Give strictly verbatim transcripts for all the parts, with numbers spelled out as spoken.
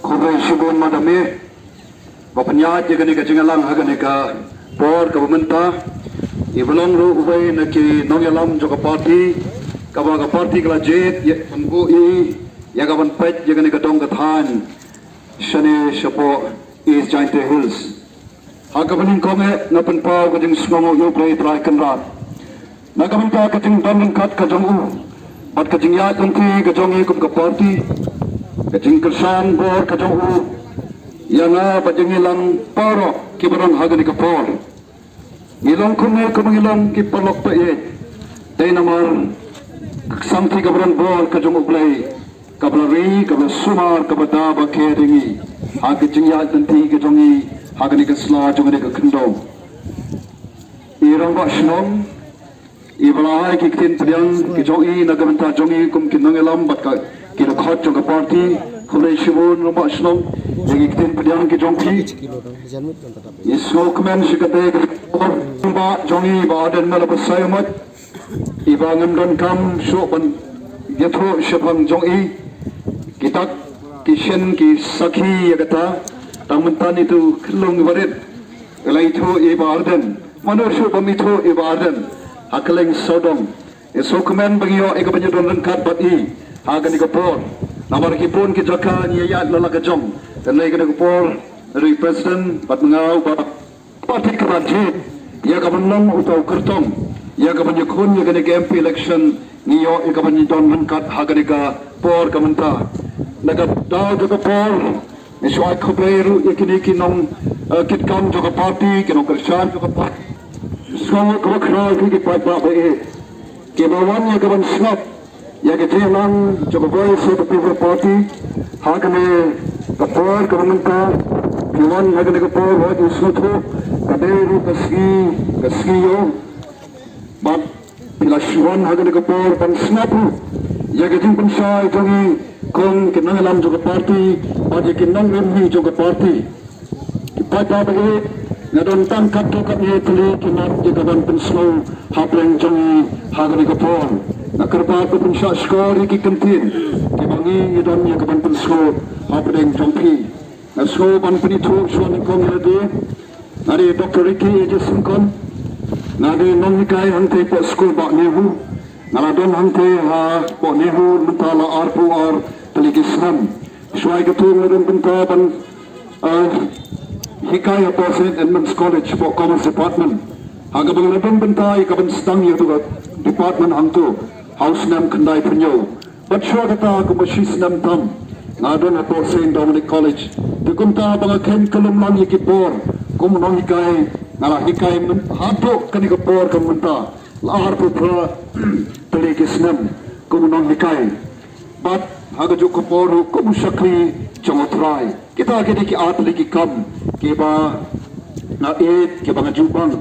Khublei shibun Madam E ba pynïaid ïa kane ka jingïalang ha kane ka por kaba mynta. I ba long ruh uwei na ki nongïalam jong ka party kaba ka party ka la jied ïa ban buh ïa i ïa ka ban peit ïa kane ka dong ka thaiñ shane shapoh East Jaintia Hills. Ha kaba nyngkong eh nga pynpaw ka jingsngewnguh ïa U Blei Trai Kynrad na ka bynta ka jingdon ryngkat ka jong u bad ka jingïaid lynti ka jong i kum ka party, ka jingkyrshan bor ka jong u ïa nga bad ïa ngi lang baroh kiba don ha kane ka por. Ngi long kumne kumba ngi long ki paralok ba ïeit dei namar ka ksangti kaba don bor ka jong U Blei kaba la ri, kaba la sumar, kaba da ba kher ïa ngi ha ka jingïaid lynti ka jong ngi ha kane ka sla jong kane ka khyndew. I Rangbah Shnong i ba la ai ki ktien pdiang ki jong i na ka bynta jong i kum ki nongïalam bad ka ki dkhot jong ka party. Khublei shibun Rangbah Shnong ïa ki ktien pdiang ki jong phi. I sngewkmen shi katei ka por ba jong i ba Ardent Miller Basaiawmoit i ba ngam donkam shuh ban ïathuh shaphang jong i. Ki dak ki shin ki sakhi ïa kata. Tang mynta ngi tu khyllung i ba rit. Ngi la ïathuh ïa i ba Ardent. Mano shuh bym ïathuh ïa i ba Ardent ha kylleng sawdong. I sngewkmen ba ngi ïoh ïa ka ban ïadon ryngkat bad i ha kane ka por. Namar ki bun ki jaka ngi ïaid la la ka jong. Te hynrei kane ka por hynrei President bad ma nga u ba party ka la jied ïa ka ban long uta u kyrtong ïa ka ban ïakhun ïa kane ka M P election. Ngi ïoh ïa ka ban ïadon ryngkat ha kane ka por ka mynta. Na ka daw jong ka por ngi shu ai khublei ruh ïa kine ki nong, eh, kitkam jong ka party, ki nongkyrshan jong ka party. Sngewbha khublei ïa ki paidbah ba ïeit kiba wan ïa ka ban sngap ïa ka jingïalang jong ka Voice of the People Party ha kane ka por kaba mynta. Phi wan ha kane ka por wat ïa sngewthuh ka dei ruh ka sngi, ka sngi ïew. Bad phi la shu wan ha kane ka por ban sngap ruh ïa ka jingpynshai jong ngi kum ki nongïalam jong ka party bad ïa ki nongrim hi jong ka party. Ki paidbah ba ïeit, nga don tang katto katne tylli ki mat ïa ka ban pynsngew hapdeng jong ngi ha kane ka por. Nga kyrpad ba pynshah shkor ïa ki kyntien kiba ngi ngi don ïa ka ban pynsngew hapdeng jong phi. Nga sngew ban pynithuh shuwa nyngkong ïa lade. Nga dei Doctor Ricky A J Syngkon. Nga dei nonghikai hangtei hapoh skul Bah Nehru. Nga la don hangtei hapoh Nehru mynta la arphew ar tylli ki snem. Shuwa ïa kato nga don bynta ban, eh, hikai hapoh Saint Edmund's College hapoh Commerce Department. Ha kaba nga la don bynta ïa ka ban sdang ïa kato ka department hangto ha u snem khyndaiphew hynñiew. Bad shuwa kata kumba shi snem tam nga don hapoh Saint Dominic College. Te kumta ba nga kheiñ kyllum lang ïa ki por kum u nonghikai nga la hikai myn-, haduh kane ka por ka mynta la arphew phra tylli ki snem kum u nonghikai. Bad ha kajuh ka por ruh kum u shakri jong U Trai. Kita ki dei ki ar tylli ki kam kiba nga ïeit, kiba nga ju bang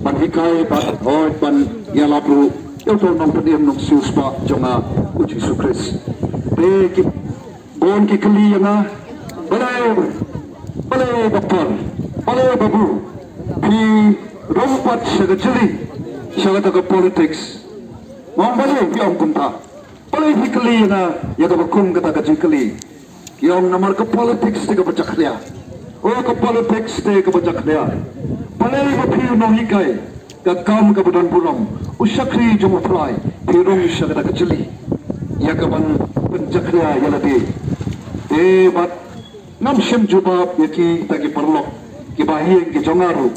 ban hikai bad hooid ban ïalap ruh ïa uto u nongpynim nongsiewspah jong nga U Jisu Khrist. Te ki bun ki kylli ïa nga, balei, balei Doctor, balei Babu, phi rung pat sha ka jylli, sha kata ka politics? Nga ong balei phi ong kumta? Balei phi kylli ïa nga ïa kaba kum kata ka jingkylli? Ki ong namar ka politics te kaba jakhlia. O ka politics te kaba jakhlia. Balei ba phi u nonghikai ka kam kaba don burom, u shakri jong U Trai, phi rung sha kata ka jylli ïa kaban pynjakhlia ïa lade? Te bad ngam shym jubab ïa kita ki paralok kiba ha ïing ki jong nga ruh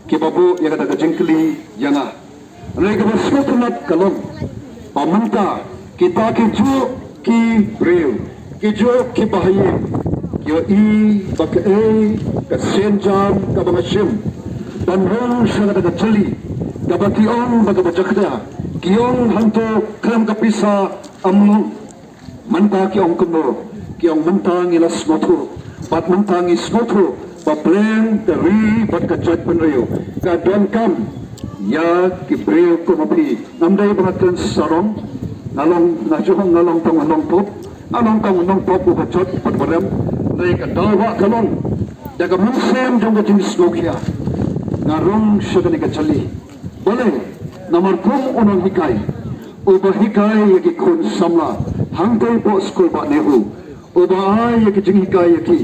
kiba buh ïa kata ka jingkylli ïa nga. Hynrei kaba sngewtynnat ka long ba mynta kita kijuh ki briew, kijuh kiba ha ïing, ki ïohi ba kaei ka sienjam kaba nga shim ban rung sha kata ka jylli kaba ki ong ba kaba jakhlia. Ki ong hangto khlem ka pisa ym long. Mynta ki ong kumno? Ki ong mynta ngi la sngewthuh bad mynta ngi sngewthuh ba pleng ka ri bad ka jaitbynriew ka donkam ïa ki briew kum ma phi. Ngam dei ba nga kren sarong, nga long, nga ju ong nga long tang u nongpop, nga long tang u nongpop uba jot bad uba rem. Hynrei ka daw ba ka long da ka mynsiem jong ka jingsngewkhia nga rung sha kane ka jylli. Balei? Namar kum u nonghikai uba hikai ïa ki khun samla hangtei hapoh skul Bah Nehru, Uba ai ïa ki jinghikai ïa ki,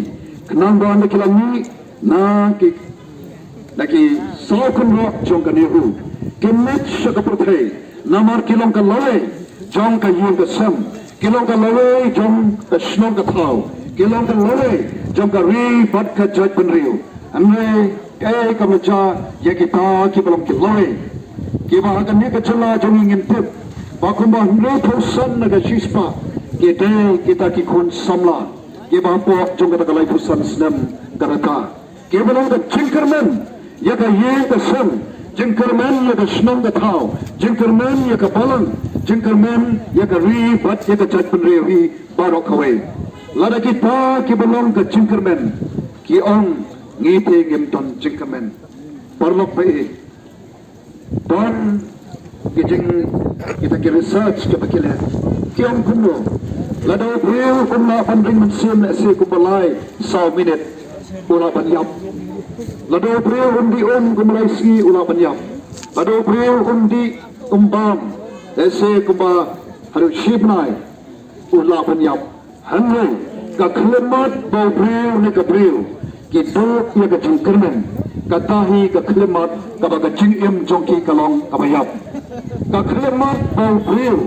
khnang ba haba ki la mih na ki, na ki saw kynroh jong ka NEHU, kin mih sha ka pyrthei namar ki long ka lawei jong ka ïing ka sem, ki long ka lawei jong ka shnong ka thaw, ki long ka lawei jong ka ri bad ka jaitbynriew. Hynrei kaei ka mih ïa kita kiba long ki lawei, kiba ha kane ka jylla jong ngi ngin tip ba kumba hynriewphew san na ka shispah ki dei kita ki khun samla kiba hapoh jong kata ka laiphew san snem ka rta, kiba long ka jingkyrmen ïa ka ïing ka sem, jingkyrmen ïa ka shnong ka thaw, jingkyrmen ïa ka balang, jingkyrmen ïa ka ri bad ïa ka jaitbynriew hi baroh kawei. Lada kita kiba long ka jingkyrmen ki ong, ngi te ngim don jingkyrmen. Paralok ba ïeit, don ki jing, kita ki research kiba ki leh, ki ong kumno, lada u briew um lah ban ring mynsiem lehse kumba lai saw minit, u lah ban ïap. Lada u briew um dih um kumba lai sngi, u lah ban ïap. Lada u briew um dih um bam lehse kumba haduh shi bnai, u lah ban ïap. Hynrei ka khyllipmat ba u briew ne ka briew ki duh ïa ka jingkyrmen, kata hi ka khyllipmat kaba ka jingim jong ki ka long kaba ïap. Ka khyllipmat ba u briew,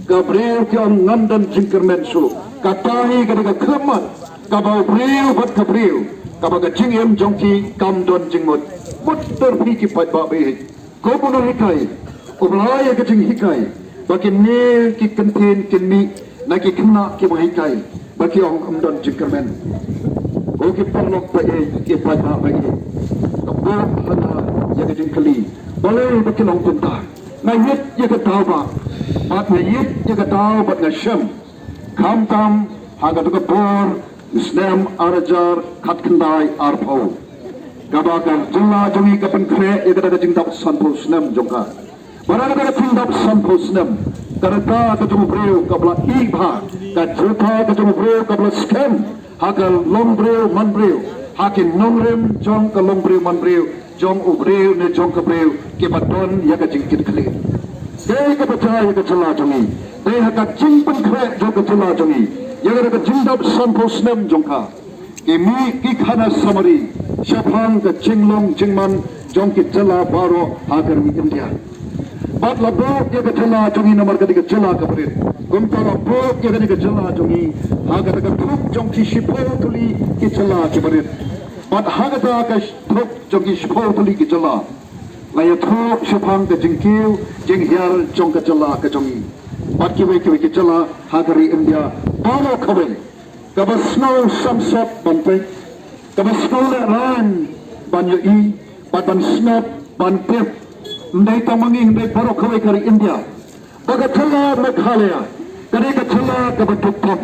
ka briew ki ong ngam don jingkyrmen shuh, kata hi ka dei ka khyllipmat kaba u briew bad ka briew, kaba ka jingim jong ki kam don jingmut. Mut ter phi ki paidbah ba ïeit. Ko ba nang hikai, u Blei ïa ka jinghikai ba kine ki kyntien kin mih na ki khynnah kiba hikai ba ki ong ym don jingkyrmen. Ko ki paralok ba ïeit, ki paidbah ba ïeit, ka pop hana ïa ka jingkylli, balei ba ki long kumta? Nga ïeit ïa ka daw ba, bad nga ïeit ïa ka daw bad nga shem, khamtam ha kata ka por snem ar hajar khatkhyndai arphew, kaba ka jylla jong ngi ka pynkhreh ïa kata ka jingdap sanphew snem jong ka. Bad ha kata ka jingdap sanphew snem, ka rta ka jong u briew kaba la ih bha, ka rta ka jong u briew kaba la skhem ha ka longbriew manbriew, ha ki nongrim jong ka longbriew manbriew, jong u briew ne jong ka briew, kiba don ïa ka jingkitkhlieh. Dei kaba jia ïa ka jylla jong ngi, dei ha ka jingpynkhreh jong ka jylla jong ngi ïa ka, ka jingdap sanphew snem jong ka. Ki mih ki khana samari shaphang ka jinglong jingman jong ki jylla baroh ha ka ri India. Bad la buh ïa ka jylla jong ngi namar ka dei ka jylla kaba rit. Kumta la buh ïa kane ka jylla jong ngi ha kata ka thup jong ki shiphew tylli ki jylla kiba rit. Bad ha kata ka thup jong ki shiphew tylli ki jylla, la ïathuh shaphang ka jingkiew jinghiar jong ka jylla ka jong ngi bad kiwei kiwei ki jylla ha ka ri India baroh kawei, kaba sngew samsot ban peit, kaba sngew lehraiñ ban ïohi bad ban sngap ban tip. Ym dei tang ma ngi, ym dei, baroh kawei ka ri India. Ba ka jylla Meghalaya ka dei ka jylla kaba duk tam,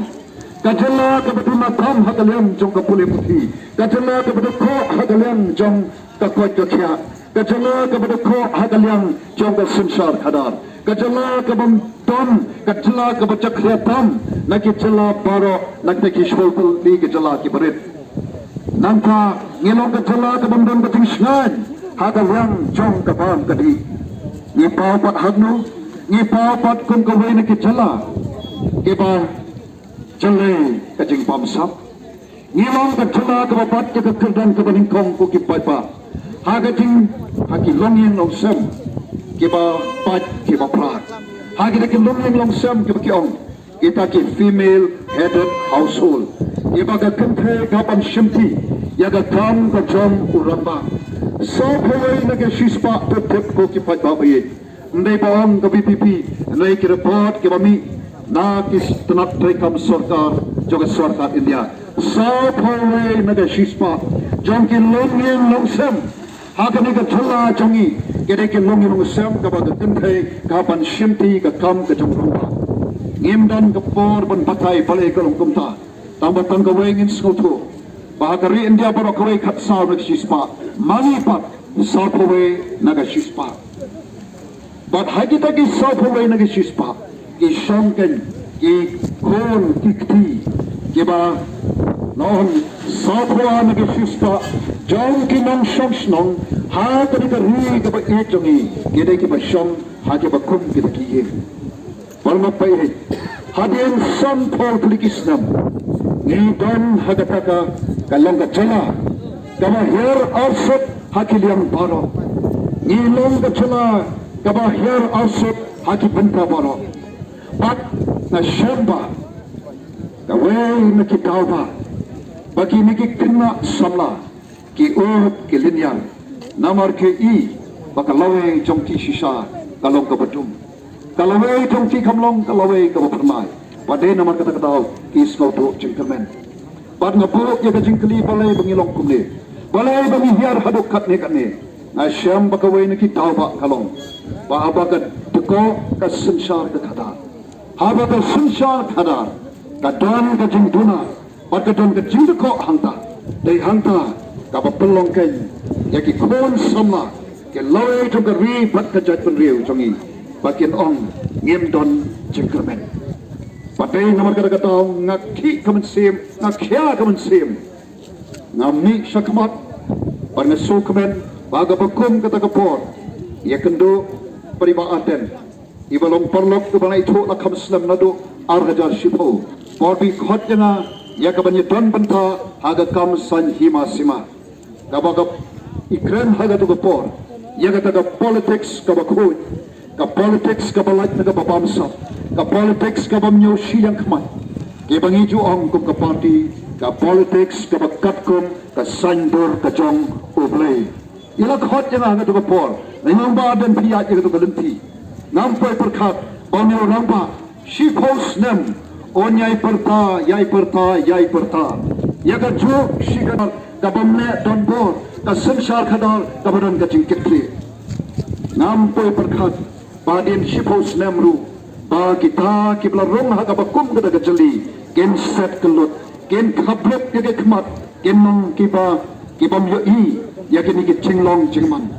ka jylla kaba duna tam ha ka liang jong ka pule puthi, ka jylla kaba duk khoh ha ka liang jong ka koit ka khiah, ka jylla kaba duk khoh ha ka liang jong ka synshar khadar, ka jylla kaba don, ka jylla kaba jakhlia tam na ki jylla baroh, na kita ki shiphew tylli ki jylla kiba rit. Nangta ngi long ka jylla kaba ym don ka jingshngaiñ ha ka liang jong ka bam ka dih. Ngi paw pat hangno? Ngi paw pat kum kawei na ki jylla kiba jyllei ka jingbamsap. Ngi long ka jylla kaba bat ïa ka kyrdan kaba nyngkong, ko ki paidbah, ha ka jing, ha ki longïing longsem kiba pait kiba prat, ha kita ki longïing longsem kiba ki ong kita ki female headed household, kiba ka kynthei ka ban shimti ïa ka kam ka jong u rangbah. Sawphew wei na ka shispah, to tip, ko ki paidbah ba ïeit. Ym dei ba ong ka V P P, hynrei ki report kiba mih na ki tnat treikam sorkar jong ka sorkar India. Sawphew wei na ka shispah jong ki longïing longsem ha kane ka jylla jong ngi ki dei ki longïing longsem kaba ka kynthei ka ban shimti ka kam ka jong u rangbah. Ngim don ka por ban batai balei ka long kumta, tang ba tang kawei ngin sngewthuh ba ha ka ri India baroh kawei khatsaw na ka shispah, ma ngi pat sawphew wei na ka shispah. Bad ha kita ki sawphew wei na ki shispah, ki shong keiñ, ki khun ki kti, kiba, nong, sawphew na ki shispah jong ki nongshong shnong ha kane ka ri kaba ïeit jong ngi, ki dei kiba shong ha kiba kum kita ki ïing. Paralok ba ïeit, hadien sanphew tylli ki snem, Ngi don ha kata ka, ka long ka jylla kaba hiar arsut ha ki liang baroh. Ngi long ka jylla kaba hiar arsut ha ki bynta baroh. Bad nga shem ba kawei na ki daw ba, ba kine ki khynnah samla ki ud ki lynñiar, namar ki i ba ka lawei jong ki shisha ka long kaba dum. Ka lawei jong ki kam long ka lawei kaba phyrnai. Bad dei namar kata ka daw ki sngewthuh jingkyrmen. Bad nga buh ïa ka jingkylli, balei ba ngi long kumne, balei ba ngi hiar haduh katne katne. Nga shem ba kawei na ki daw ba ka long ba haba ka dkoh ka synshar ka khadar, haba ka synshar khadar ka don ka jingduna bad ka don ka jingdkoh hangta. Dei hangta kaba pynlong keiñ ïa ki khun samla, ki lawei jong ka ri bad ka jaitbynriew jong ngi, ba kin ong ngim don jingkyrmen. Bad dei namar kata ka daw nga khih ka mynsiem, nga khia ka mynsiem, nga mih shakhmat bad nga sngewkmen ba kaba kum kata ka por, ïa kynduh bad i Bah Ardent, iba long paralok iba la ithuh la kham snem naduh ar hajar shiphew, por ba i khot ïa nga ïa kaban ïadon bynta ha ka kam saiñ hima sima. Kaba ka, i kren ha katu ka por ïa kata ka politics kaba khuid, ka politics kaba lait na kaba bamsap, ka politics kaba ym ñiew shiliang khmat, kiba ngi ju ong kum ka party, ka politics kaba katkum ka saiñdur ka jong U Blei. I la khot ïa nga ha katu ka por, nga ong, Bah Ardent, phi ïaid ïa katu ka lynti. Ngam poi pyrkhat ba une u rangbah shiphew snem un ïai pyrta, ïai pyrta, ïai pyrta ïa ka juk shi khadar kaba ym leh donbor, ka synshar khadar kaba don ka jingkitkhlieh. Ngam poi pyrkhat ba hadien shiphew snem ruh ba kita kiba la rung ha kaba kum kata ka jylli kin set kyllut, kin khaplup ïa ki khmat, kin long kiba, kibym ïohi ïa kine ki jinglong jingman.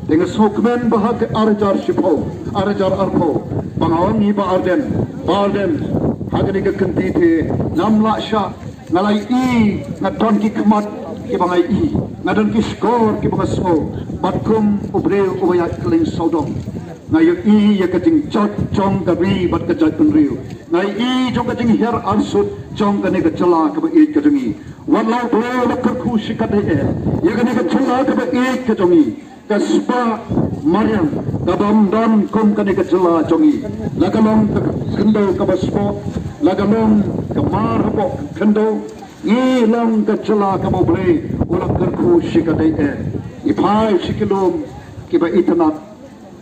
Te nga sngewkmen ba ha ka ar hajar shiphew, ar hajar arphew, ba nga ong ïa i Bah Ardent, Bah Ardent, ha kane ka kynti te ngam lah shah, nga la ïohi, nga don ki khmat kiba nga ïohi, nga don ki shkor kiba nga sngew, bad kum u briew uba ïaid kylleng sawdong, nga ïohi ïa ka jingjot jong ka ri bad ka jaitbynriew. Nga ïohi jong ka jinghiar arsut jong kane ka jylla kaba ïeit ka jong ngi. Wat la u Blei u la kyrkhu shikatdei eh ïa kane ka jylla kaba ïeit ka jong ngi, ka spah mariang kaba ym don kum kane ka jylla jong ngi. La ka long ka khyndew kaba spah, la ka long ka mar hapoh ka khyndew, ngi long ka jylla kaba u Blei u la kyrkhu shikatdei eh. Ngi phai sha ki lum kiba itynnad,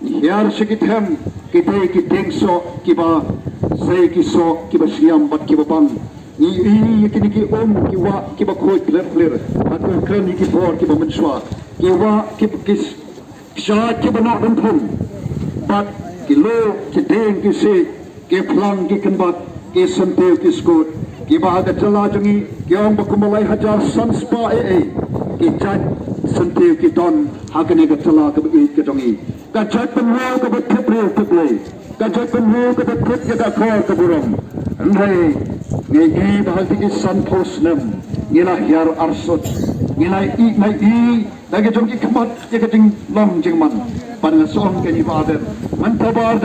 ngi hiar sha ki them, ki dei ki dieng soh kiba sei, ki soh kiba shngiam bad kiba bang. Ngi ïohi ïa kine ki um, ki wah kiba khuid phlir phlir ha ka kren ïa ki bor kiba mynshuwa, ki wah ki, ki kshaid kiba noh dynthung, bad ki luk, ki dieng, ki siej, ki phlang, ki kynbat, ki syntiew, ki skud, kiba ha ka jylla jong ngi ki ong ba kumba lai hajar san spah eh eh ki jait syntiew ki don ha kane ka jylla kaba ïeit ka jong ngi. Ka jaitbynriew kaba tip briew tip Blei, ka jaitbynriew kaba tip ïa ka akor ka burom. Hynrei ngi ïohi ba ha kine ki sanphew snem ngi la hiar arsut, ngi la ïohi, ngi la ïohi da ki jong ki khmat ïa ka jinglong jingman. Bad nga shu ong kein, i Bah Ardent, mynta Bah Ardent,